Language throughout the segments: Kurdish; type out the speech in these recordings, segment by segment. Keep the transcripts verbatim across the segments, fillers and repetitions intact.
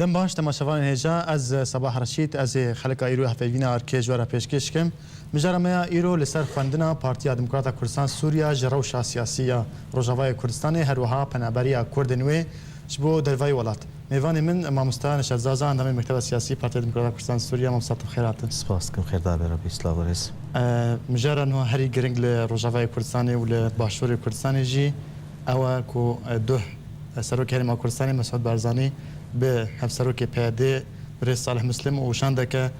Dem baş, temaşevanên hêja, ez Sabah Reşîd, ez ê xelika îro hevpeyvîna arkê ji we re pêşkêş kim. Mijara me ya îro li ser xwendina Partiya Demokrata Kurdistan Sûriya ji rewşa siyasî ya Rojavayê Kurdistanê, her wiha penaberiya Kurdên wê ji bo dervayî welat. Mêvanê min, mamosta Neşet Zaza, endamê Mekteba Siyasî Partiya Demokrata Kurdistan Sûriya. Mamosta, tu xêr hatin. Spas dikim, xêrdar be Rebî, silav û rêz. E, mijara niha herî giring li Rojavayê Kurdistanê û li Başûrê Kurdistanê jî ew e ku, e, duh, e, Serokê Herêma Kurdistanê Mesûd Barzanî bi Hevserokê P Y D, Birêz Salih Muslim û şandeke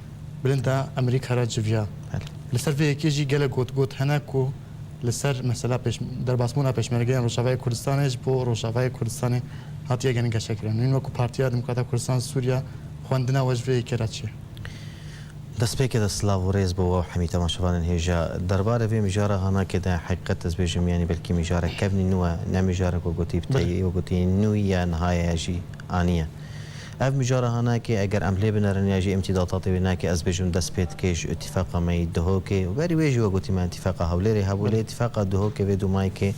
bilind a Amerîka re civiya. Belê. Li ser vê yekê jî gelek gotgot hene ku li ser mesela pêş-, derbasbûna pêşmergeyên Rojavayê Kurdistanê ji bo Rojavayê Kurdistanê hatiye genîgeşekirin. Hûn wekî Partiya Demokrata Kurdistan Sûriya xwendina we ji vê yekê re çi ye? Destpêkê de silav û rêz bo we û hemî temaşevanên hêja. Derbarê vê mijara hanakê de heqîqet ez bêjim, yanî belkî mijara kevnî nû ye, ne mijara ku gotî bi Belê. teyî û gotî nû ye, niha ye jî aniye. Ev mijara hanakê eger em lê binerin ya jî îmtîdatatê wê nake, ez bêjim dest pê dike ji îtîfaqa me yî Duhokê. Berî wê jî we gotî me îtîfaqa Hewlêrê hebû, lê Belê. îtîfaqa Duhokê vê dûmayî ke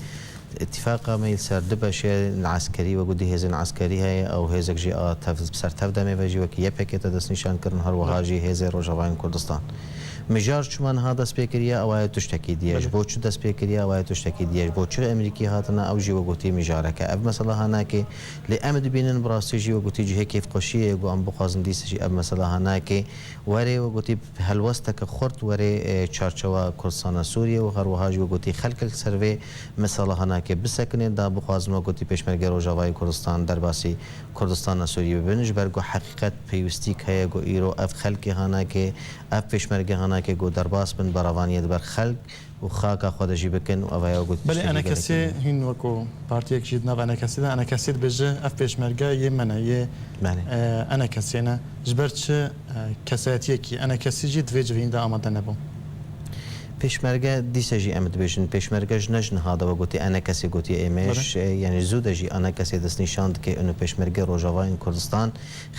Îtîfaqa me li ser du beş e, li eskerî, wekî du hêzên eskerî heye, ew hêzek jî a tev, ser tev demê ve jî wekî Y P G te destnîşan kirin, her wiha Belê. jî hêzê Rojavayên Kurdistan. Mijar çima niha dest pê kiriye, ew aye tiştekî diye. Belê. Ji bo çi dest pê kiriye, ew aye tiştekî diye. Ji bo çi li Amerîkî hatine, ew jî wekî mijareke. Ev mesela hanakê, lê em dibînin bi rastî jî wekî cihê kêfxweşiyê ku em bixwazin dîsa jî ev mesela hanakê were wekî helwesteke xurt were, e, çarçewa Kurdistana Sûriyê û her wiha jî wekî xelkek ser vê mesela hanakê bisekine, da bixwazin wekî pêşmergê Rojavayê Kurdistan derbasî Kurdistana Sûriyê bibin, ji ber ku heqîqet pêwîstîk heye ku îro ev xelkê hanakê, ev pêşmergê hanakê ku derbas bin, berevaniyê di ber xelk û xaka xwe de jî bikin û ev heye ku Belê, tiştekî enekesê gelekî ne. Hîn wekî partiyek jî di nav enekesê de, enekesê dibêje ev pêşmerge yê me ne, yê, Belê. e, enekesê ne. Ji ber çi, e, kesayetiyekî enekesî jî di vê civînî de amade nebû? Pêşmerge dîse jî em dibêjin, pêşmerge ji ne ji niha de we gotî, enekesê gotiye ê me, Belê. ji, yanî zû de jî enekesê destnîşan dike, ino pêşmerge Rojavayên Kurdistan,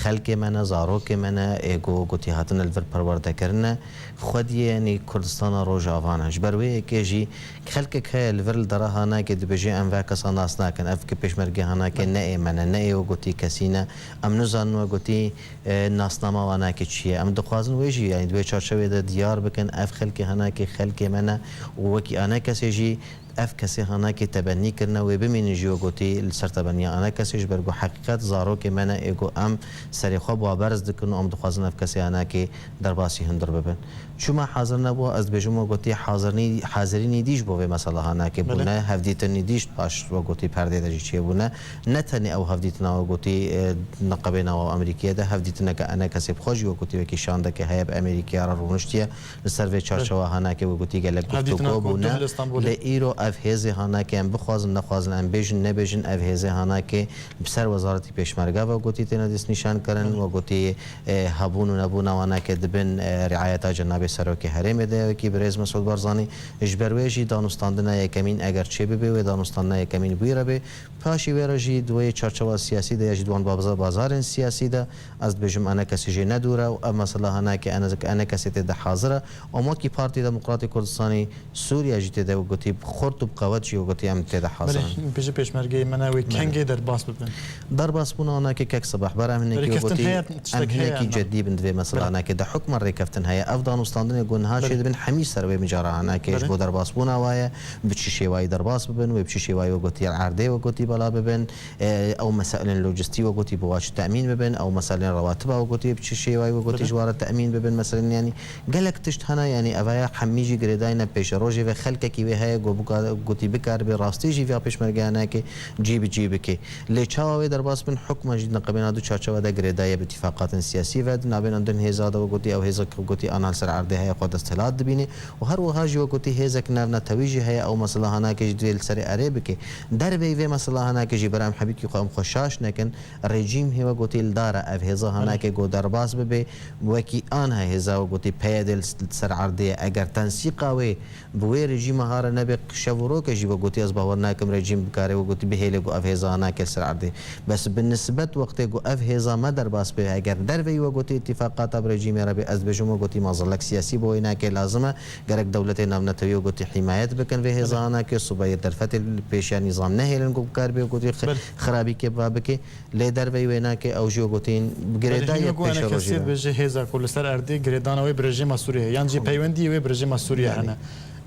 xelkê me ne, zarokê me ne, ê ku gotî hatine li vir perwerde kirine, xwediyê, yanî Kurdistana Rojava ne. Ji ber wê yekê jî xelkek heye li vir li dera hanakê dibêje, em ve kesa nas nakin, ev ki pêşmerge hanakê Belê. ne ê me ne, ne ê we gotî kesî ne, em nizanin we gotî e, nasnama wan nake çi ye. Em dixwazin wê jî, yanî di wê çarçevê de diyar bikin, ev xelkê hanakê xelkê me ne û wekî enekesê jî ev kesê hanakê tebennî kirine, wê bimînin jî wekî li ser tebenniya enekesê, ji ber ku heqîqet zarokê me ne ê ku em serê xwe baberz dikin û em dixwazin ev kesê hanakê derbasî hundir bibin. Çima hazir nebû? Ez dibêjim, we gotî hazirnî-, hazirînî dî ji bo vê mesela hanakê Belê. bûne, hevdîtinî dî ji paş we gotî perdê de jî çêbûne. Ne tenê ew hevdîtina we gotî, e, niqebê nawa Amerîkiyê de, hevdîtineke enekesê bi xwe jî we gotî wekî şandeke heye bi Amerîkaya re rûniştiye. Li ser vê Belê. çarçewa hanakê we gotî gelek Hevdîtina guftûgo ku bûne. duh li Stenbolê. Lê îro ev hêzê hanakê em bixwazin nexwazin, em bêjin nebêjin, ev hêzê hanakê bi ser Wezaretî Pêşmerge ve gotî têne destnîşan kirin, Belê. we gotî e, hebûn û nebûna wan nake di bin, e, riayeta Cenabê Serokê Herêmê de ye, wekî birêz Mesûd Barzanî. Ji ber wê jî danûstandina yekemîn eger çêbibe, wê danûstandina yekemîn bûyî re bê. Paşî wê re jî di wê çarçewa siyasî de ya jî di wan baza-, bazarên siyasî de, ez dibêjim, enekesî jê ne dûr e û ev mesela hanake ene-, enekesê tê de hazir e. Û wekî Partî Demokratî Kurdistanî Sûriye jî tê de wekî xurt û bi qewet jî wekî em tê de hazir in. Belê, pêşê pêşmergeyê me ne wê Belê. kengê derbas bibin. Derbasbûna anakê kek Sibah ber em hinekî Rêkeftin wekî heye, em tiştek heye hinekî hena. cedî bin di vê mesela Belê. anakê de. Hukma rêkeftin heye. Ev danûstandinê ku niha Belê. çêdibin hemî ser wê micara anakê ji Belê. bo derbasbûna wa ye. Bi çi şêwayî derbas bibin, wê bi çi şêwayî wekî erdê wekî bela bibin. E, ew meselên lojistî wekî bi wa çi temîn bibin, ew meselên rewatiba wekî bi çi şêwayî wekî Belê. ji wa re temîn bibin. Meselên, yanî, Gelek tişt hene, yanî ev ya hemî jî girêdayî ne pêşerojê ve xelkekî wê heye ku bika-, gotî bikaribe rastî jî vêya pêşmergeyanekê cî bi cî bike. Lê çawa wê derbas bin, hukma jî di niqebêna du çarçewa de girêdayî bi îtîfaqatên siyasî ve, di navbêna din hêza de wekî ew hêza ku gotî ana li ser erdê heye xwe desthilat dibîne û her wiha jî wekî hêzek navnetewî jî heye, ew mesela hanakê jî divê li serê erê bike. Derveyî vê mesela hanakê jî ber em hebîkî xwe em xwe şaş nekin, rejîm hê wekî li dar e, ev hêza hanakê ku derbas bibe, Wekî anha hêza we gotî P Y D li ser erdê ye. Eger tensîqa wê bi wê rejîma hare nebe, şew Voroke jî we gotî ez bawer nakim rejîm bikare we gotî bihêle ku ev hêza nake ser erdê. Bes bi nisbet wextê ku ev hêza me derbas be, eger derveyî we gotî îtîfaqata bi rejîmê re be, ez dibêjim we gotî mazilek siyasî bo wê nake lazim e. Gerek dewletê navnetewî we gotî hîmayet bikin vê hêza nake, subeyê derfetê li pêşiya nîzam nehêlin ku bikar be we gotî xi-, Belê. xirabîkê biva bike. Lê derveyî wê nake ew jî we gotîn Belê, girêdayî hîn ye wekû pêşerojî enekesiyê re. dibêje hêza ku li ser erdê girêdana wê bi rejîma Sûriyê ye, yan jî Tamam. peywendiyê wê bi rejîma Sûriyê Belê. hene.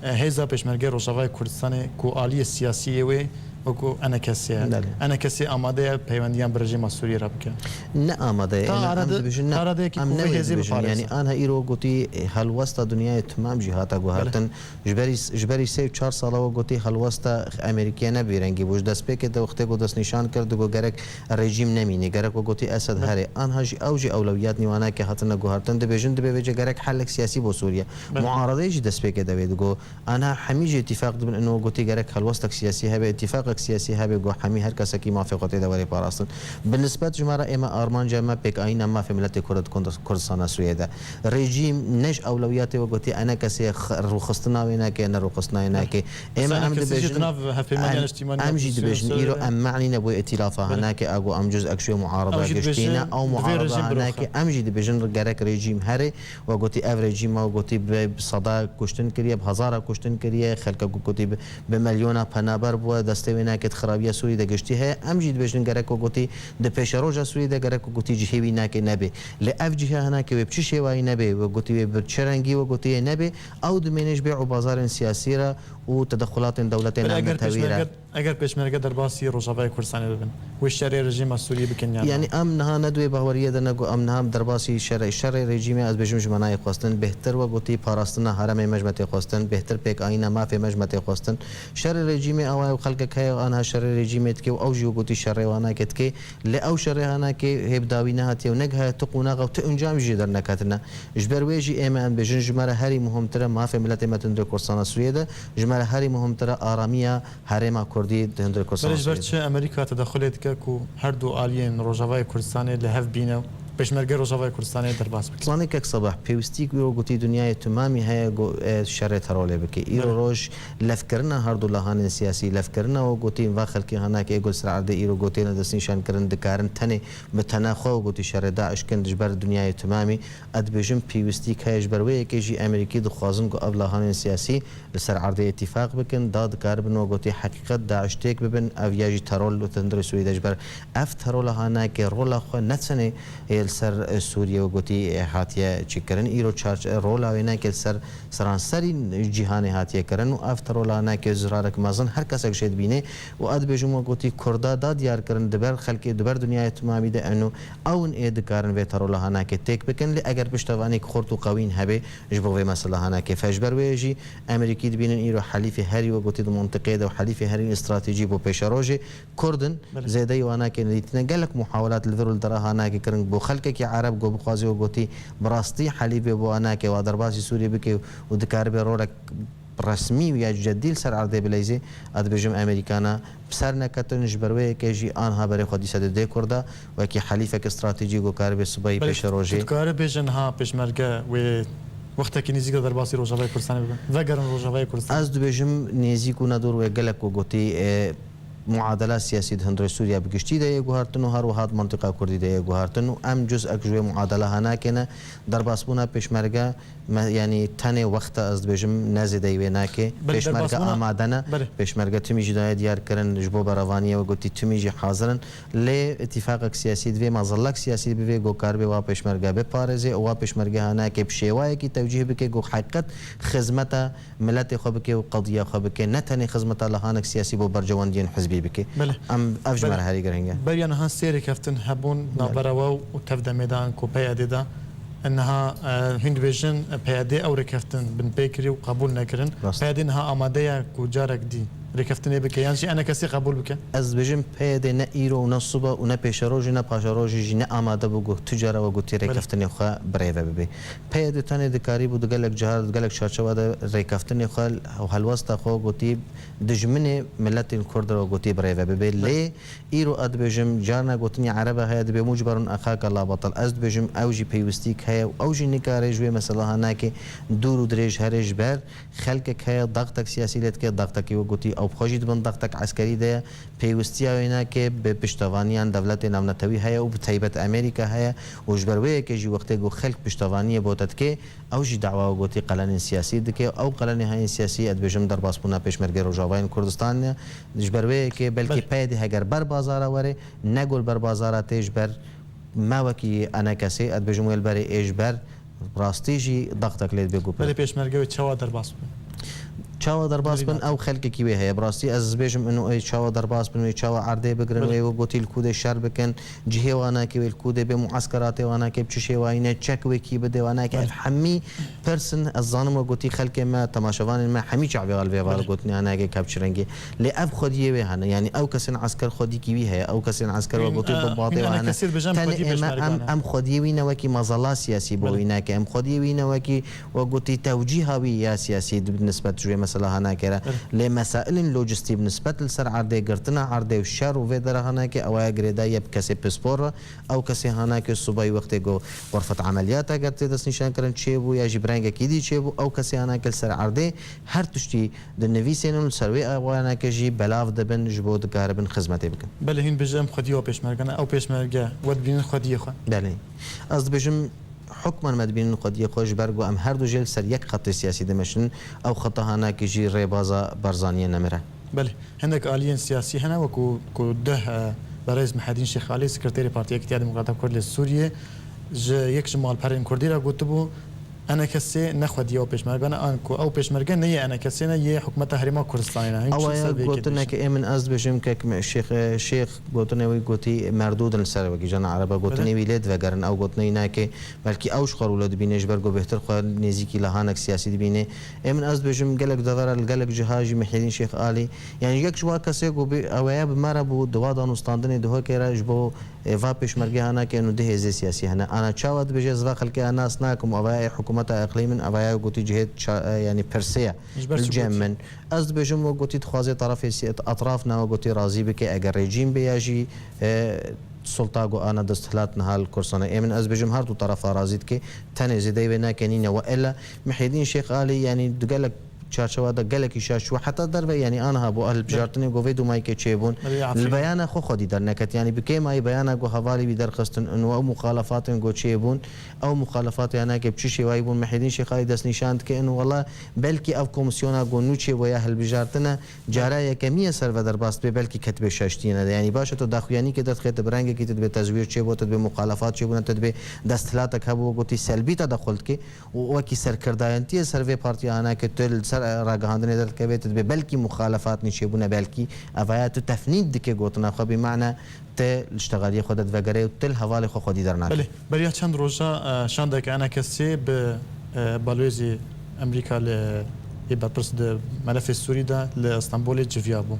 E, hêza Pêşmergeyê Rojavayê Kurdistanê ku aliyê siyasî yê wê wekû enekesê ye. Belê. Enekesê amade ye peywendiyan bi rejîma Sûriyê re bike. Ne amade ye, Ta êne em arade-, dibêjin ne, ta aradeyekî em ku ne vê wê hêzê dibêjin. biparêze. Yanî anha îro gotî, e, helwesta dinyayê timam jî hate Belê. guhertin. Ji berî, ji berî sê û çar sala we gotî helwesta Amerîkî ne bi vî rengî bû. Ji destpêkê de wextê ku destnîşan kir, digo gerek rejîm nemîne. Gerek we gotî Esed Belê. herê. Anha jî ew jî ewlewiyat nîwanakê hatine guhertin. Dibêjin dibê vêce gerek helek siyasî bo Sûriye. Belê. Muaredeyê jî destpêkê de wê digo. Anha hemî jî îtîfaq dibin ino gotî gerek helwestek siyasî hebe, îtîfaqek siyasî hebe, go hemî her kesekî mafê xwe tê de were parastin. Bi nisbet ji me re ême armanca me pêkayîna mafê miletê Kurd Kurd-, Kurdistana Sûriye de. Rejîm ne ji ewlewiyatê we gotî, ene kesê x-, rûxistina wê nake, ne rûxistina wê nake. Ême Mesela em kesî jî dibêjin, di nav hevpeymanîya em, niştîmanî em jî opozîsyonê dibêjin, Sûriyê îro de em me'nî nebûye îtîlafa Belê. henake, ago em cuz ek ji wê muarada Ew jî giştî dibêjin, ne, ew divê muarada rejîm henake, biroxe. em jî dibêjin gerek rejîm herê, we gotî ev rejîma we gotî bi, bi seda kuştin kiriye, bi hezara kuştin kiriye, xelke ku gotî bi, bi milyona penaber bûye, destê wê nake di xirabiya Sûrî de giştî heye. Em jî dibêjin gerek we gotî di pêşeroja Sûrî de gerek we gotî cihê wî nake nebe. Lê ev cihê hinake wê bi çi şêwayî nebe, we gotî wê bi çi rengî we gotî yê nebe, ew dimêne ji bê û bazarên siyasî re û tedexulatên dewletên Belê eger navnetewî re. pêşmerge, eger pêşmerge derbasî Rojavayê Kurdistanê bibin, wê şerê rejîma Sûriyê bikin yan na? Yanî em niha ne di wê baweriyê de ne ku em niha derbasî şerê, şerê rejîmê ez bêjim ji me nayê xwestin. Bêhtir we gotî parastina herêmê me ji me tê xwestin. Bêhtir pêkayîna mafê me ji me tê xwestin. Şerê rejîmê ew e, ew xelkek heye, anha şerê rejîmê dike û ew jî we gotî şerê wana ke dike. Lê ew şerê hanakê hê bi dawî nehatiye û negihaye tu qonaxa û tu encam jî derneketine. Ji ber wê jî ême em bêjin ji me re herî muhimtir e mafê miletê me di hundirê Kurdistana Sûriyê de, ji me re herî muhimtir e aramiya herêma Kurdî di hundirê Kurdistana Belê ji ber Sûriyê de. çi Amerîka tedexulê dike ku her du aliyên Rojavayê Kurdistanê li hev bîne û Pêşmergeyê Rojavayê Kurdistanê derbas bike? Zanî kek Sebah, pêwîstî ku gotî dinyayê timamî heye ku, e, şerê terorê bike. Îro Belê. roj levkirina her du lahanên siyasî, levkirina we gotî va xelkê hanakê ê ku li ser erdê îro gotê ne destnîşan kirin, dikarin tenê bi tena xwe we gotî şerê DAIŞ kin ji ber dinyayê timamî. Ez dibêjim pêwîstî heye ji ber wê yekê jî Amerîkî dixwazin ku ev lahanên siyasî li ser erdê îtîfaq bikin, da dikaribin we gotî heqîqet DAIŞ têk bibin, ev ya jî teror li hundirê Sûrî de ji ber ev terola hanakê rola xwe ne tenê ê li ser, e, Sûriye we gotî, e, hatiye çêkirin. Îro çarç-, e, rola wê neke li ser seranserî cîhanê hatiye kirin û ev terola neke zirarek mezin her kesek jê dibîne û ez dibêjim we gotî Kurda da diyar kirin di ber xelkê, di ber dinyayê timamî de eno ew in ê dikarin vê terola hanakê têk bikin. Lê eger piştevanîk xurt û qewîn hebe ji bo vê mesela hanakê fe ji ber wê jî Amerîkî dibînin îro helîfê herî we gotî di mintiqê de û helîfê herî stratejî bo pêşerojê Kurd in, Belê. zêdeyî wana ke nedîtine. Gelek muhawelat li vir û li dera hanakê kirin bo xelkekî Ereb ku bixwaze û gotî bi rastî helîfê bo anake wa derbasî Sûriyê bike û dikaribe rolek resmî û ya cedî li ser erdê bileyzê. Ez dibêjim Amerîkana bi ser neketin, ji ber wê yekê jî anha berê xwe dîsa didê Kurda wekî helîfek stratejî ku karibe sibayî Belê, pêşerojê. Tu dikare bêje niha Pêşmerge wê wextekî nêzîk de derbasî Rojavayê Kurdistanê bibin? Vegerin Rojavayê Kurdistanê. Ez dibêjim nêzîk û nedûr wê gelek ku gotî, e, muadela siyasî di hundirê Sûriya bi giştî de yê guhartin û her wiha di mintiqa Kurdî de yê guhartin û em cuz'ek ji wê muadela hanakê ne. Derbasbûna Pêşmerge me, yanî tenê wext e, ez dibêjim ne zêdeyî wê nake. Belê, Pêşmerge derbasbûna amade ne. Belê. Pêşmerge timî jî daye diyar kirin, ji bo berevaniyê we gotî timî jî hazir in. Lê îtîfaqek siyasî divê, mazillek siyasî bivê, ku karibê wa Pêşmerge biparêzê û wa Pêşmerge hanake bi şêwayekî tewcîh bike, ku heqîqet xizmeta miletê xwe bike û qediya xwe bike, ne tenê xizmeta lahanek siyasî bo bercewendiyên hizbî bike. Belê. Em, ev ji me Belê. re herî girîng e. Beriya niha sê rêkeftin hebûn Belê. navbera we û tev demê de anku P Y D'ê de. Niha, e, hûn dibêjin, e, P Y D ew rêkeftin binpê kirî û qebûl nekirin. Rast. P Y D niha amade ye ku carek dî rêkeftinê bike yan jî enekesê qebûl bike? Ez dibêjim P Y D ne îro û ne sibe û ne pêşerojê ne paşerojê jî ne amade bû ku tu cara we gotî Belê. rêkeftinê xwe birêve bibe. P Y D tenê dikarîbû di gelek cihar, di gelek çarçewa de rêkeftinê xwe û helwesta xwe gotî dijminê miletên Kurd re gotî birêve bibe. Belê. Lê îro ez dibêjim carna gotinî erebe heye dibê mû ji ber hûn exaka la betil. Ez dibêjim ew jî pêwistîk heye û ew jî nikare ji wê mesela hanakê dûr û dirêj here ji ber Xelkek heye, daxtek siyasî lê dike, daxtekî wek gotî ew bi xwe jî di bin daxtek eskerî de ye. Pêwistiya wê nake bi piştevaniyan dewletê navnetewî heye û bi teybet Amerîka heye û ji ber wê yekê jî wextê ku xelk piştevaniyê bo te dike, ew jî dawa wek gotî qelenên siyasî dike. Ew qelenê heyên siyasî, ez dibêjim derbasbûna Pêşmergê Rojavayên Kurdistanê. Ji ber wê yekê belkî Belê. P Y D heger ber bazara were, ne ku li ber bazara tê ji ber me wekî enekesê, ez dibêjim wê li berê ê ji ber rastî jî daxtek lê dibe ku Belê pêşmerge wê çawa derbas bin? Çawa derbas bin, Nirîna. ew xelkekî wê heye. Bi rastî ez bêjim ino ê çawa derbas bin, wê çawa erdê bigirin, Belê. wê wek gotî li kû dê şer bikin, cihê wanakê wê li kû dê bê, mueskeratê wanakê bi çi şêwayî ne, çek wê kî bidê wanakê. Belê. Ev hemî pirs in, ez zanim wek gotî xelkê me, temaşevanên me hemî çavê wan li vê wan Belê. gotinê hanakê kep çi rengê. Lê ev xwediyê wê hene. Yanî ew kesên esker xwedîkî wî heye, ew kesên esker wek Hûn, gotî e, binbatê hûn wan hene. enekesê dibêjin Tenê xwedî ê me, em, pêşmergan e. em xwediyê wî ne wekî mazala siyasî bo Belê. wî nake. Em xwediyê wî ne wekî wek gotî tewcîha wî ya siyasî di nisbet ji wê mesela hanake re. Belê. Lê mesailên lojistî bi nisbet li ser erdê, girtina erdê û şer û vê dera hanake, ew ya girêdayî ye bi kesê pispor re. Ew kesê hanake subay wextê ku xurfet emeliyata ger tê destnîşankirin çêbû ya jî bi rengekî dî çêbû, ew kesê hanake li ser erdê her tiştî dinivîsên û li ser wê awaneke jî belav dibin ji bo dikaribin xizmetê bikin. Belê, hîn bêje em xwedî wa pêşmerge ne, ew pêşmerge we dibînin xwediyê xwe? Belê. Ez dibêjim hukmen me dibînin xwediyê xwe ji ber ku em her du jê li ser yek xetê siyasî dimeşin, ew xeta hanakê jî rêbaza Barzaniyê nemire. Belê, hindek aliyên siyasî hene, wekû ku duh, e, berêz Mihedîn Şêxalî, Sekreterê Partiya Yekîtiya Demokrata Kurd li Sûriyê, ji yek ji malperên Kurdî re gotibû, enekesê ne xwediyê ew pêşmerge ne, an ku ew pêşmerge ne yê enekesê ne, yê hikûmeta Herêma Kurdistanê ne. Hûn çi Awaya ser vê yekê gotineke dibêjin? Ê min ez dibêjim kek me-, Şêx, e, Şêx gotinê wî gotî merdû din li ser wekî cana erebe. Gotinê Belê. wî lê divegerin, ew gotinê wî nake. Belkî ew ji xwe rûle dibîne, ji ber ku bêhtir xwe nêzîkî lehanek siyasî dibîne. Ê min ez dibêjim gelek devera li gelek ciha jî Mihîdîn Şêx Alî, yanî yek ji wa kesê ku bi, ew eye bi me re bû, di wa danûstandinê di hokê re ji bo, ê, va pêşmergeha nake û du hêzê siyasî hene. Ana çawa dibêje ez va xelkê nas nakim û ev ê hikûmeta iqlîm in, ev ê gotî cihê ça-, e, yanî pirsê ye Ji ber li çi cem gotî? min. Ez dibêjim wek gotî dixwaze tarafê sî-, etraf ne wek gotî razî bike, eger rejîm bê ya jî, e, sulta ku ana desthilat niha li Kurdistanê. Ê min ez bêjim her du tarafa razî dike, tenê zêdeyî wê nake nîne we ella Mihîdîn Şêx Alî, yanî di gelek çarçewa de gelekî şaş çû heta derve, yanî aniha bû a hilbijartinê ku vê du mayîkê çêbûn, Belê, li afîn. beyana xwe xwedî derneket. Yanî bi kêmayî beyana ku hevalê wî derxistin û ew muxalefatên ku çêbûn, ew muxalefat ya nake bi çi şêwayî bûn, Mihîdîn Şêx Alî destnîşan dike û wela belkî ev komîsyona ku nû çêbû ya hilbijartine, cara yekemî ye ser ve derbas dibe, belkî ketibe şaştiyê ne de. Yanî baş e tu daxuyanîkê derdixê, tu bi rengekî tu dibê tezwîr çêbû, tu dibê muxalefat çêbûne, tu dibê desthilatek hebû, gotî selbî te dexul dike û wekî serkirdayentiyê ser vê partiya hanake tu li ser, e, ragihandinê derdikevê, tu dibê belkî muxalefat nî çêbûne, belkî evaya tu tefnîd dike gotina xwe, bî mane te li ştegaliyê xwe de divegerê û tu li hevalê xwe xwedî dernakê. Belê, beriya çend roja, e, şandeke enekesê bi, e, balwêzê Amerîka li yê berpirs di melefê Sûrî de li Stenbolê civiya bû.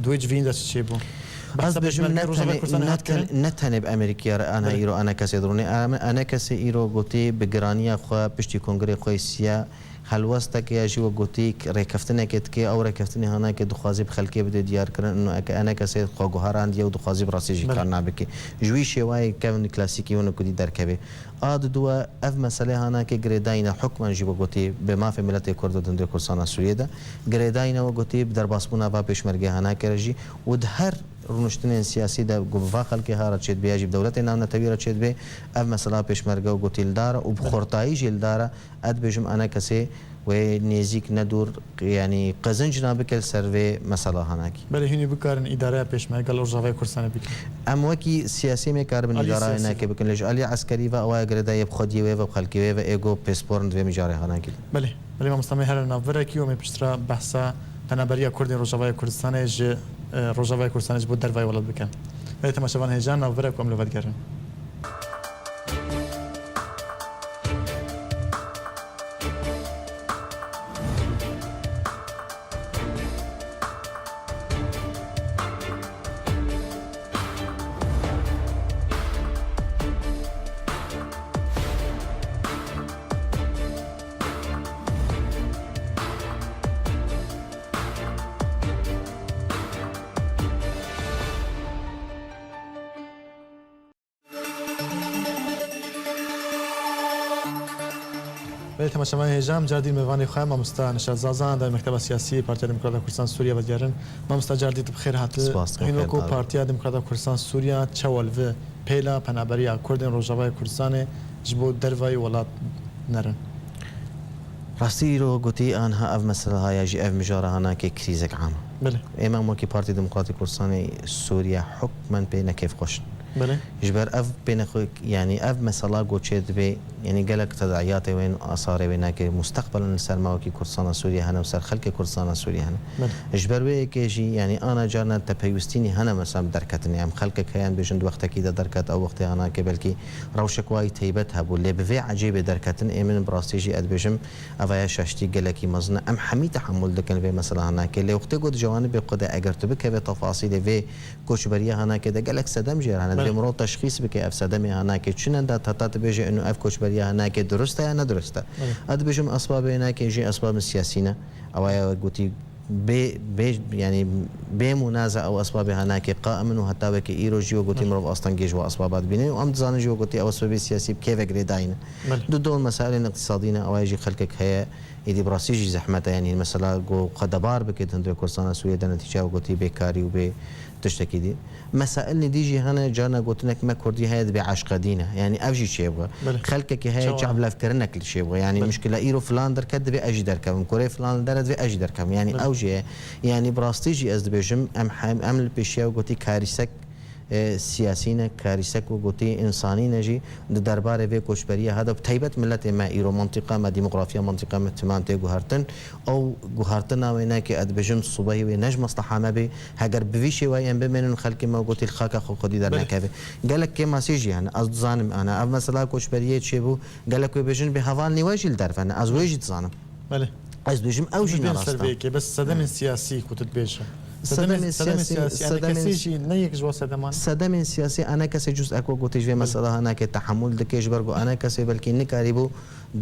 Di wê civînî de çi çêbû? Ez Behsa dibêjim pêşmergeyê ne Rojavayê tenê, Kurdistanê ne hat kirin? ten-, ne tenê bi Amerîkaya re ana Belê. îro enekesê dirûnê. Ene-, enekesê îro gotî bi giraniya xwe piştî kongrê xwe yê siya helwesteke ya jî wek gotî rêkeftinekê dike, ew rêkeftinê hanake dixwazî bi xelkê bide diyarkirin, û eke enekesê xwe guherandiye û dixwazî bi rastî jî Belê. kar nabike. Ji wî şêwayê kevin klasîkî win ku dî derkeve. A diduwe ev meselê hanake girêdayî ne hukmen jî wek gotî bi mafê miletê Kurd û dundê Kurdistana Sûriyê de. Girêdayî ne wek gotî bi derbasbûna va pêşmergê hanake re jî û di her rûniştinên siyasî de ku bi va xelkê ha re çêdibe ya jî bi dewletên navnetewî re çêdibe, ev mesela pêşmerge wek gotî li dar e û bi Belê. xurtayî jî li dar e. Ez dibêjim enekesê wê nêzîk ne dûr, yanî qezinc nabike li ser vê mesela hanakî. Belê hûn ê bikarin îdareya pêşmerge li Rojavayê Kurdistanê bikin? Em wekî siyasî em ê karibin Alî îdareya siyasî nake de. bikin. Lê ji alî eskerî ve ew ya girêdayî bi xwediyê wê ve bi xelkê wê ve ê ku pêsporin di vê mijarê hanakî de. Belê. Belê mamosta me here navberekî û em ê piştre behsa penaberiya Kurdên Rojavayê Kurdistanê ji, e, Rojavayê Kurdistanê ji bo dervayê welat bikin. Belê temaşevan hêja navberek ku em li vedigerin. Temaşevanên hêja, em cardî mêvanê xwe, mamosta Nişat Zaza, endamê Mekteba Siyasî yê Partiya Demokrata Kurdistan Sûriye vedigerin. Mamosta, cardî tu bi xêr hatî. Spas, tu bi xêr Hîn wekû hat. Partiya Demokrata Kurdistan Sûriye çawa li vi pêla penaberiya Kurdên Rojavayê Kurdistanê ji bo dervayî welat nerin? Rastî îro gotî, anha ev mesela haya jî ev mijara hanakê krîzek am e. Belê. Ême em wekî Partî Demokratî Kurdistanê Sûriye hukmen pê ne kêfxweş in. Belê. Ji ber ev pê nexwe, yanî ev mesela ku çê dibe, yanî gelek tedayatê wên asarê wê nake, mustaqbelen li ser me wekî Kurdistana Sûriye hene û ser xelkê Kurdistana Sûriye hene. Belê. Ji ber wê yekê jî, yanî ana carna te peywistînî hene mesela bi derketinê. Em xelkek heye em bêjin di wextekî de derket, ew wextê hanake belkî rewşek wayî teybet hebû. Lê bi vê ecêbê derketin ê min bi rastî jî ez dibêjim, ev heye şaştî gelekî mezin e. Em hemî tehemûl dikin vê mesela hanake. Lê wextê ku di cewanibê xwe de eger tu bikeve tefasîlê vê koçberiya hanake de gelek sedem jê re hene. Belê. Divê mirov teşxîs bike ev sedemê hanake çi ne de heta tu bêje ino ev koçberiya hanake durust e ya ne durust e. Belê. Ez dibêjim esbabê hanake jî esbabên siyasî ne. Ew heye gotî bê, bê, yanî bê mûnaza ew esbabê hanake qaim in û heta weke îro jî wek gotî Belê. Mirov astengê ji we esbaba dibîne û em dizanin jî wek gotî ew esbabê siyasî bi kêvek rê dayîne. Belê. Di dol mesailên îqtîsadî ne, ew heye jî xelkek heye, êdî bi rastî jî zehmet e, yanî mesela ku xwedebûr bike di hundirê Kurdistana Sûriye de netîce wek gotî bêkarî û bê tiştekî dî. Mesailên dî jî hene, carna gotinek me kurdî heye dibê eşqedî ne. Yanî ev jî çêbibe. Belê. Xelkekî heye Çawa? Çavlevkirinek li çêbibe. Yanî Belê. Muşkila îro filan derket divê ez jî derkevim. Kurê filan li dere divê ez jî derkevim. Yanî Belê. Ew jî ye. Yanî bi rastî jî ez dibêjim em hem, em li pêşiya wek gotî karîsek, e, siyasî ne, karîsek wek gotî însanî ne jî di derbarê vê koçberiya hada bi taybet miletê me îro mantîqa me, demografiya mantîqa me timam tê guhertin. Ew guhertina wê neke ez dibêjim subehî wê ne ji mesleha me bê. Heger bi vî şêwayî em bimênin û xelkê me wek gotî li xaka xwe xwedî Belê. dernekeve. Gelek kêmasî jî hene. Ez dizanim ana ev mesela koçberiyê çêbû. Gelek wê bêjin bê hevalên wê jî li derve ne. Ez wê jî dizanim. Belê. Ez dibêjim ew jî Em ê bêjin ser nerast e. vê yekê, bes sedemên siyasî ku tu dibêje. Sedemên, Sedemên sedemên siyasî, siyasî, sedemên enekesê jî ne yek ji wan sedeman e. Sedemên siyasî, enekesê cuz'ek wek gotî ji vê Belê. mesela hanake tehemûl dike, ji ber ku enekesê belkî nikarîbû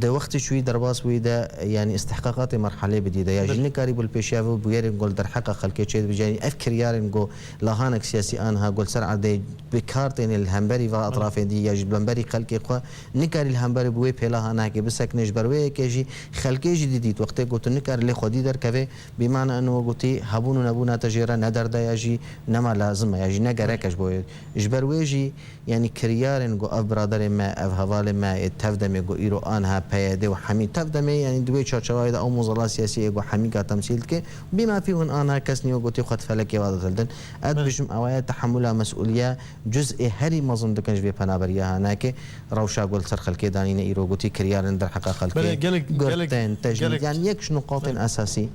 di wextê çûyî derbas bûyî de, yanî istihqaqatê merhelê bidî de, ya jî Belê. nikarîbû li pêşiya vê bûyerên ku li derheqa xelkê çêdibî, yanî ev kiryarên ku lahanek siyasî anha ku li ser erdê bi kar têne li hemberî va Belê. etrafên dî ya jî li hemberî xelkê xwe nikarî li hemberî bi wê pêla hanakê bisekine, ji ber wê yekê jî xelkê jî didît wextê ku tu nikarî lê xwedî derkevê, bîmane ino gotî hebûn û nebûna te jê re ne derde ya jî nema lazim e ya jî ne gerek e ji bo wê. Ji ber wê jî, yanî kiryarên ku ev biraderê me, ev hevalê me ê tevdemê ku îro anha P Y D û hemî tevdemê, yanî di wê çarçewayê de ew mozela siyasî ê ku hemîka temsîl dike, bî mafî hûn anha kes nîyo gotî xwe di felekê wa de hildin. Ez Belê. dibêjim ew heye tehemûla mesûliya cuz'ê herî mezin dikin ji vê penaberiya hanakê, rewşa ku li ser xelkê danîne îro gotî kiryarên derheqa xelkê, Belê, gelek, gelek, girtin, tecnîd, gelek. yanî yek ji nuqatên Belê. esasî,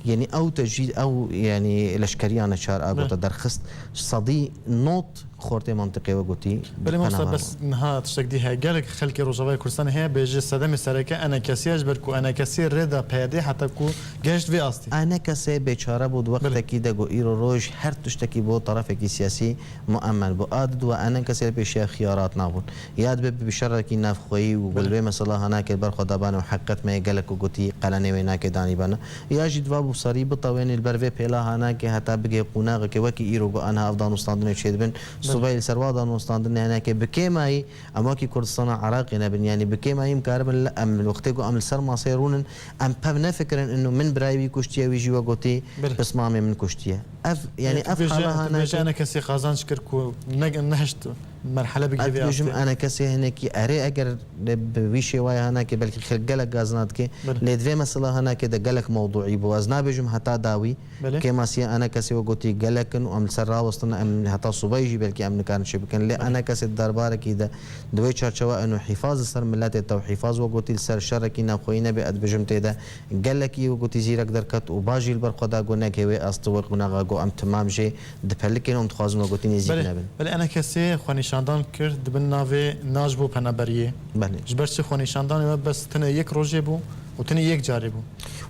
yanî ew tecrîd, ew, yanî leşkeriya neçar a Belê. gote derxist, sedî not xortê mantiqê we gotî Belê, mamosta, penaber bes bû. niha tiştek dî heye. Gelek xelkê Rojavayê Kurdistanê heye bêje sedemê sereke enekesî ye, ji ber ku enekesî rê da P Y D heta ku gehişt vê astê. Enekesê bêçare bû di Belê. wextekî de ku îro roj her tiştekî bo terefekî siyasî muemmen bû. A di dua enekesê li pêşiya xiyarat nabûn. Ya dibe bi şerekî navxweyî û Belê. gulbê mesela hanakê li ber xwe daban û heqet me yê gelek ku gotî qelenê wê nake danî bana. Ya jî diva bû serî bitewênî li ber vê pêla hanakê heta bigê qonaxekê wekî îro ku anha ev danûstandinê çêdibin. Belê. Subeyê li ser wa danûstandinê hinekê bi kêmayî em wekî Kurdistana Iraqê nebin. Yanî bi kêmayî em karibin li, em wextê ku em li ser maseyê rûnin, em pev nefikirin ino min birayê wî kuştiye, wî jî we gotî Belê. pismamê min kuştiye. Ev, yanî Yanî tu ev bêje, hala tu bêje hanakê enekesê qazanç kir ku ne, nehişt merhele bigihê Ez vê dibêjim astê. enekesê hinekî erê eger bi wî şêwayê hanakê belkî xelk gelek gazina dike. Belê. Lê di vê mesela hanakê de gelek mewduî bû. Ez nabêjim heta dawî. Belê. Kêmasiya enekesê we gotî gelek in û em li ser rawestin, em heta subeyê jî belkî em nikarin çê bikin. Lê Belê. enekesê di derbarekî de di wê çarçewa eno hîfaz li ser miletê te û hîfaz we gotî li ser şerekî navxweyî nebe, ez dibêjim tê de gelekî we gotî zîrek derket û baş jî li ber xwe da got neke wê astê wê qonaxa got em timam jê dipelikên û em dixwazin we gotî nêzîk Belê, nebin. belê, enekesê xwenîşandan kir di bin navê Na ji bo penaberiyê. Belê. Ji ber çi xwenîşandanê we bes tenê yek rojê bû û tenê yek carê bû?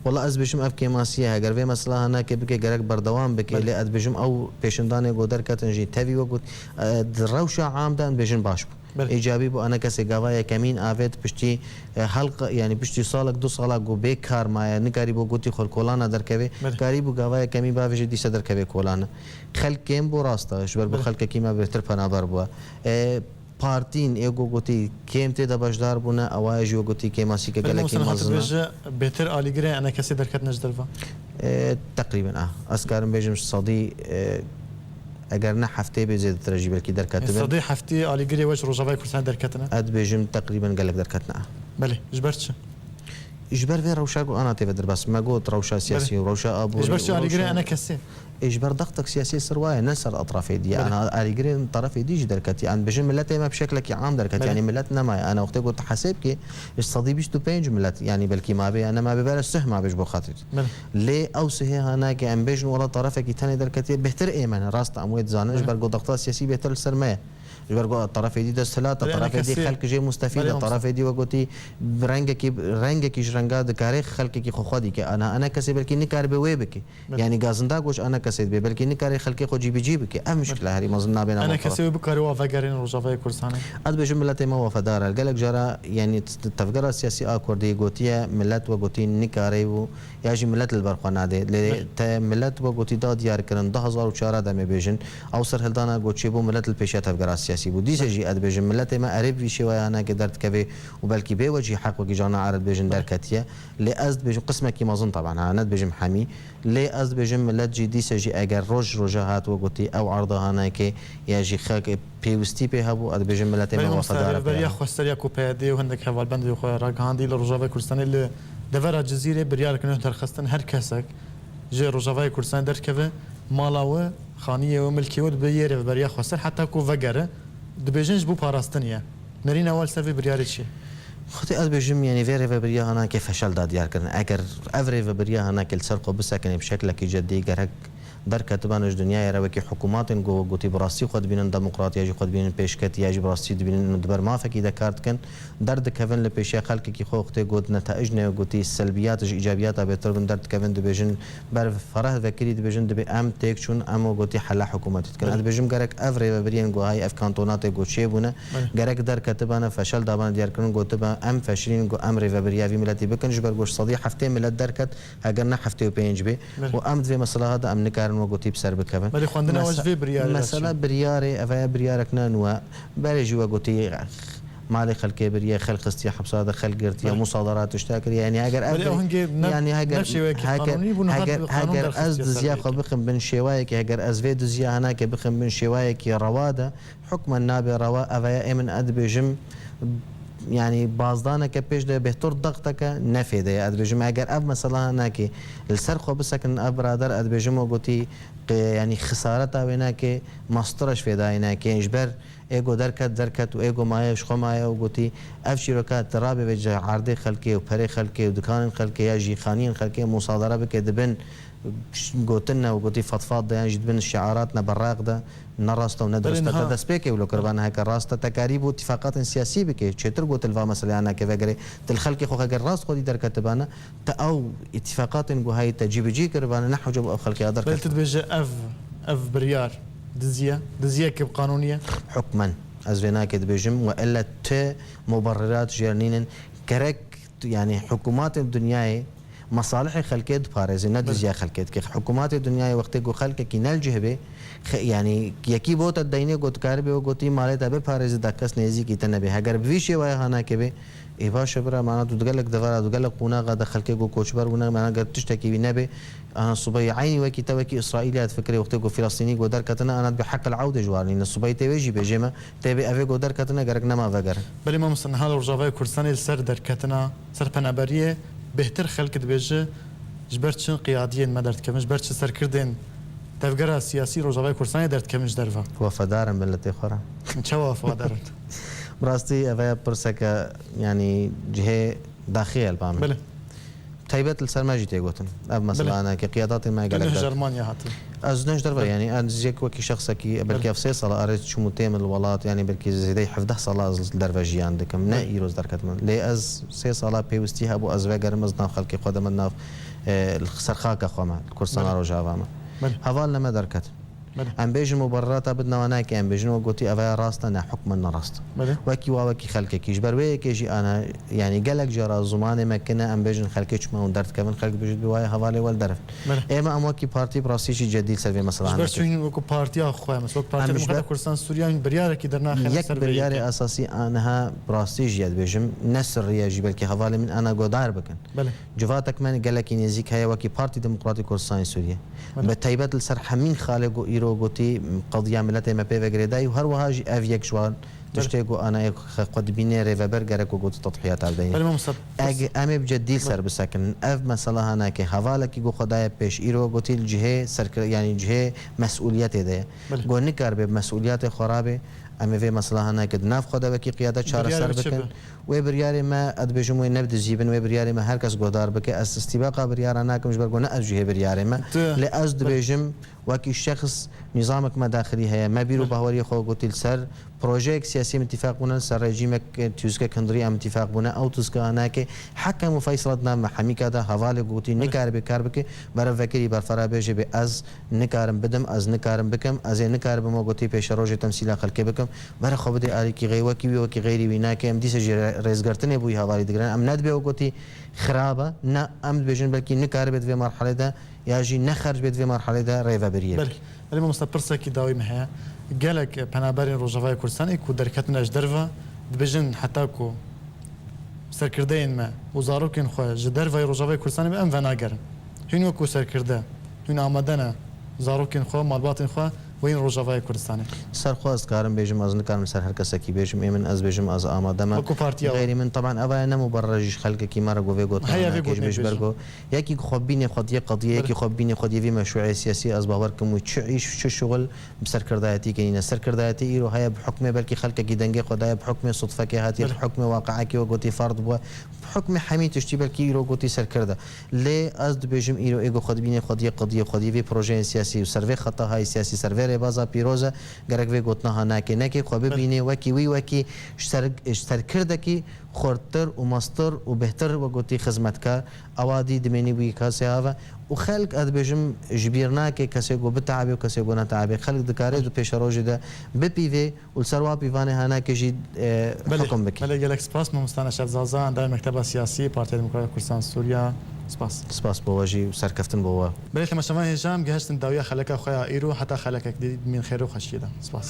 Wela ez dibêjim ev kêmasî ye. Heger vê mesela hanakê bike gerek berdewam bike. Belê. Lê ez dibêjim ew pêşindanê ku derketin jî tevî we got, e, di rewşa am de em dibêjin baş bû. Belê. Îcabî bû, enekesê gava yekemîn avêt piştî, e, helq, yanî piştî salek, du sala ku bê kar maye, nikarîbû gotî xwe li kolana derkevê, Belê. karîbû gava yekemîn bavêje dîse derkevê kolane. Xelk kêm bû, rast e, ji ber ku Belê. xelkekî me bêhtir penaber bûye. E, partîn ê ku gotî kêm tê de beşdar bûne, ewa jî we gotî kêmasîke Belê gelekî Muhsin, mezin e. Hatibêje bêtir alîgirê enekesê derketine ji derve? E, teqrîben, ah. Ez karim bêjim sedî, e, eger ne heftê bê zêdetir e jî belkî derketibin. Sedî heftê alîgirê we ji Rojavayê Kurdistanê derketine? Ez dibêjim teqrîben gelek derketine, ah. Belê, ji ber çi? Ji ber vê rewşa ku ana tê ve derbas. Me got rewşa siyasî Belê. û rewşa aborî Ji ber çi û alîgirê rewşa enekesê? Ê, ji ber dextek siyasî ser wa ye, ne ser etrafê dî. Belê. Ana alîgirên terefê dî jî derketî. An dibêjin miletê me bi şeklekî am derketî. Belê. Yanî milet nemaye. Ana wextê ku tu hesê bikî, ji sedî bîst û pênc milet, yanî belkî mabe ya nemabe, bere sih mabe ji bo xatir. Belê. Lê ew sihê hanake em bêjin wela terefekî tenê derketiye, bêhtir ê me ne. Rast em wê dizanin, ji Belê. ber ku dexta siyasî bêhtir li ser me ye. Ji ber ku terefê dî desthilat e, Belê, terefê dî enekesê. xelk jê mustefîd Belê, e, mamoste. terefê dî we gotî rengekî, rengekî ji renga dikare xelkekî xwe xwedî ke. Ana, enekesê belkî nikaribe wê bike. Belê. Yanî gazinda goç enekesê dibe, belkî nikare xelkê xwe cîbicî bike. Ev mişkile herî mezin nabêna Ene navxwe. kesê wê bikare wa vegerên Rojavayê Kurdistanê? Ez dibêjim miletê me wefadar e. Gelek cara, yanî t-, t-, tevgera siyasî a Kurdî gotiye, milet we gotî nikare û ya jî milet li ber xwe nade. Lê Belê. te milet we gotî da diyar kirin, du hezar û çar de em ê bêjin. Ew serhildana ku çêbû milet li pêşiya tevgera siyasî bû. Dîse Belê. jî ez dibêjim miletê me erê bi vî şêwaya hanake derdikeve û belkî bê we cî heq wekî jana erê dibêjin Belê. derketiye. Lê ez dibêjim qismekî mezin taban ha, ne dibêjim hemî. Lê ez dibêjim milet jî dîse jî eger roj roja hat we gotî ew erdê hanake ya jî xelk pêwistî pê hebû, ez dibêjim miletê me Belê, mamoste, wefadar e pê. Rêveberiya Xweser ya ku P Y D û hindek hevalbendê xwe ragihandî li Rojavayê Kurdistanê li devera Cizîrê biryarek nû derxistin her kesek ji Rojavayê Kurdistanê derkeve mala wê, xaniyê wê, milkê wê dibe yê Rêveberiya Xweser heta ku vegere, dibêjin ji bo parastinê ye. Nerîna we li ser vê biryarê çi ye? Xwedê ez dibêjim, yanî vê rêveberiya hanake feşel da diyar kirin. Eger ev rêveberiya hanake li ser xwe bisekine bi şeklekî ceddî, gerek derketibane ji dinyayê re wekî hikûmatên ku gotî bi rastî xwe dibînin demokrat ya jî xwe dibînin pêşket ya jî bi rastî dibînin û di ber mafekî de kar dikin, derdikevin li pêşiya xelkekî xwe wextê got netaic ne gotî selbiyat ji îcabiyata bêtir bin derdikevin dibêjin ber fereh vekirî dibêjin dibê em têk çûn em û gotî hela hikûmetê dikin. Belê. Ez dibêjim gerek ev rêvebiriyên ku hay ev kantonatê ku çêbûne Belê. gerek derketibane feşel dabane diyarkirin gotibe em feşilîn ku em rêvebiriya vî miletî bikin ji ber ku ji sedî heftê milet derket Heger ne heftê û pênc bê Belê. û em di vê mesela de em nikarin we gotî bi ser bikevin. Belê, xwendina we ji Mesa-, vê biryarê re mesela çi? biryarê, ev heye biryarek ne nû e. Berê jî we gotî malê xelkê biriye, xelk xistiye hepsa de, xelk girtiye, Belê. musadarat tişta kiriye. Yanî heger ev Belê, ew hingê ne, yanî heger, ne şêweyekî heger, qanûnî bû, niha heger, bi qanûn heger derxist ez ya diziya xwe serkê. bixim bin şêwayekî, heger ez vê diziya hinake bixim bin şêwayekî rewa de, Hukmen nabe rewa, ev heye ê min ez dibêjim, yanî bazdaneke pêş de bêhtir dexteke ne fêde ye. Ez dibêjim, eger ev mesela nake, li ser xwe bisekinin ev birader, ez dibêjim, we gotî, qe-, yanî xisareta wê nake, mastira ji fêdayê nake. Ji ber ê go derket, derket û ê go maye, ji xwe maye û gotî, ev çîroka tu rabê vê erdê xelkê û perê xelkê û dikanên xelkê ya jî xaniyên xelkê musadara bike, dibin gotin ne û gotî fetfat de yan jî dibin şiarat ne berraq de, ne rast e û ne Belê dirust e. niha Te destpêkê wilo kiribane heke rast e, te karîbû îtifaqatên siyasî bike. Çêtir gotin li va meseleya nake vegerê. Te li xelkê xwe heger rast xwedî derketibane, te ew îtifaqatên ku hayî te cîbicî kiribane, ne hewce bû ew xelkê ya Belê derketibane. tu dibêje ev, ev biryar dizî ye, diziyekî bi qanûnî ye. Hukmen. Ez vê nake dibêjim we elle ti muberrirat jêr nînin. Gerek, yanî hikûmatên dinyayê mesalihê xelkê diparêzin, ne Belê. diziya xelkê dike. Hikûmatê dinyayê wextê ku xelkekî ne li cih bê, xe-, yanî yekî bo te deynê ku dikaribê we gotî malê te biparêzî da kes nêzîkî te nebê. Heger bi vî şêwaya hanakê bê, ê baş e bira, mana tu di gelek devera, di gelek qonaxa de xelkê ku koçber bûne, mana ger tiştekî wî nebê, ana subeyê eynî wekî te wekî Îsraîlê ya difikirê wextê ku Filistînî ku derketine, ana dibe heqil ewdê ji war nîne. Subeyê tê wê jî bêjê me, tê bê evê ku derketine gerek nema vegerin. Belê mamoste, niha li Rojavayê Kurdistanê li ser derketina, ser penaberiyê bêhtir xelk dibêje, ji ber çi qiyadiyên me derdikevin, ji ber çi serkirdên tevgera siyasî Rojavayê Kurdistanê derdikevin ji derve? Wefadar in miletê xwe re. Çawa wefadar in? Bi rastî ev heye pirseke, yanî cihê daxî ye li ba min. Belê. Taybet li ser me jî tê gotin. Ev mesela Belê. nake, qiyadatên me Tu gelek ne ji der. Almanya hatî. Ez ne ji derve, Belê. yanî ez yek wekî şexsekî, belkî Belê. ev sê sala erê çûm û têm li welat, yanî belkî zêdeyî hevdeh sala ez li derve jiyan dikim. Ne Belê. îro ez derketim. Lê ez sê sala pêwistî hebû ez vegerim, ez nav xelkê xwe de me, nav, e, li ser xaka xwe me, li Kurdistana Belê. Rojava me. Belê. Heval li me derket. Em bêjin mubererata bidine wana ke em bêjin, we gotî, ev ya rast e, ne, hukmen ne rast. Belê. Wekî wa, wekî xelkekî. Ji ber wê yekê jî ana, yanî gelek cara zimanê me kine, em bêjin xelkê çima hûn derdikevin, xelk bêjin bi wayê hevalê wel derevin. Belê. Ême em wekî partî bi rastî jî cedî li ser vê mesela Ji ber hene. Çi hûn wekî partiya xwe, mesela wek Partiya Em ji Demokrata ber Kurdistan Sûriye, hûn biryarek Yek biryarê esasî aniha bi rastî jî, ez dibêjim, ne sirrî ye jî, belkî hevalê min ana guhdar bikin. Belê. Civatek me gelekî nêzîk heye wekî Partî Demokratîk Kurdistanê Sûriye. Belê. Bi taybet li ser Hemîn Xalê ku îro gotî qediya miletê me pê ve girêdayî û her wiha jî ev yek ji wan Belê. tiştê ku ana yek xwe dibîne rêveber gerek ku gotî tedhiyata bideyne. Belê, mamosta. Eg em ê bi cedî li ser Belê. bisekinin. Ev mesela hanake hevalekî ku xwe daye pêş îro gotî li cihê serkir-, yanî cihê mesûliyetê de ye. Belê. Ku nikaribe bi mesûliyetê xwe rabe, em ê vê mesela hanake di nav xwe de wekî qiyade çareser Biryar biçi bikin. be. Wê biryarê me, ez dibêjim wê nebidizîbin, wê biryarê me her kes guhdar bike. Ez îstîbaqa biryara nakim ji ber ku ne ez cihê biryarê me. Tu Lê ez Belê. dibêjim wekî şexs nîzamek me daxilî heye. Me bîr û Belê. baweriyê xwe gotî li ser projeyek siyasî em îtîfaq bûne, li ser rejîmek, e, tûzikek hundirî em îtîfaq bûne. Ew tûzika hanake hekem û feysalet nav me hemîka de hevalê gotî Belê. nikaribe kar bike. Berev vekirî berfera bêje bê ez nikarim bidim, ez nikarim bikim, ez ê nikaribim we gotî pêşerojê temsîla xelkê bikim. Bere xwe bidê alîkî xeyrî wekî wî, wekî xeyrî wî nake. Em dîsa jî rê-, rêzgirtinê bûyî hevalî digirin. Em nedibê we gotî xirab e. Ne, em dibêjin belkî nikaribe di vê marhelê de ya jî ne xerc bê di vê marhelê de rêvebiriyê Belê. bike. Belê mamosta, pirsekî dawî me heye. Gelek penaberên Rojavayê Kurdistanê ku derketine ji derve dibêjin heta ku serkirdeyên me û zarokên xwe ji derveyî Rojavayê Kurdistanê be em venagerin. Hûn wekû serkirde, hûn amade ne zarokên xwe, malbatên xwe weyîn Rojavayê Kurdistanê? Ser xwe ez dikarim bêjim, ez nikarim ser her kesekî bêjim. Ê min, ez bêjim, ez amade me. Wekû partiya we. Xeyrî min, teban, ev aya ne muberrer jî ji xelkekî me re ku vê gotina Heye, vê heke ji gotinê bêj ber bêjin. ku yekî ku xwe bînê xwe diyê qediyê, Belê. yekî xwe bînê xwe diyê vî meşruê siyasî, ez bawer kim wî çi îş, çi şuxul bi serkirdayetî kenîne. Serkirdayetî îro heye bi hukmê belkî xelkekî dengê xwe daye, bi hukmê sudfekê hatiye, bi Belê. hukmê waqiekî we gotî ferd bûye, bi hukmê hemî tiştî belkî îro gotî serkirde. Lê ez dibêjim îro ê ku xwe dibînê xwe diyê qediyê xwe diyê vê projeyên siyasî û ser vê xeta hayê siyasî, ser vê rêbaza pîroz e, gerek vê gotina ha nake neke, xwe Belê. bibînê wekî wî, wekî ji ser-, ji serkirdekî xurttir û mestir û bêhtir we gotî xizmetkar. Ewa dî dimênî bûyî kasê ava û xelk, ez dibêjim, ji bîr nake kesê ku biteabê û kesê ku neteabê. Xelk dikare di pêşerojê de bipîvê û li ser wa pîvanê hanake jî, e, Belê, hukum bike. belê, gelek spas mamosta Neşet Zaza, endamê Mekteba Siyasî Partiya Demokratîk Kurdistan Sûriya. Spas. Spas bo we jî û serkeftin bo we. Belê, temaşevan hêja, em gihiştin dawiya xeleka xwe ya îro, heta xelekek dî, dimîn xêr û xweşiyê de. Spas.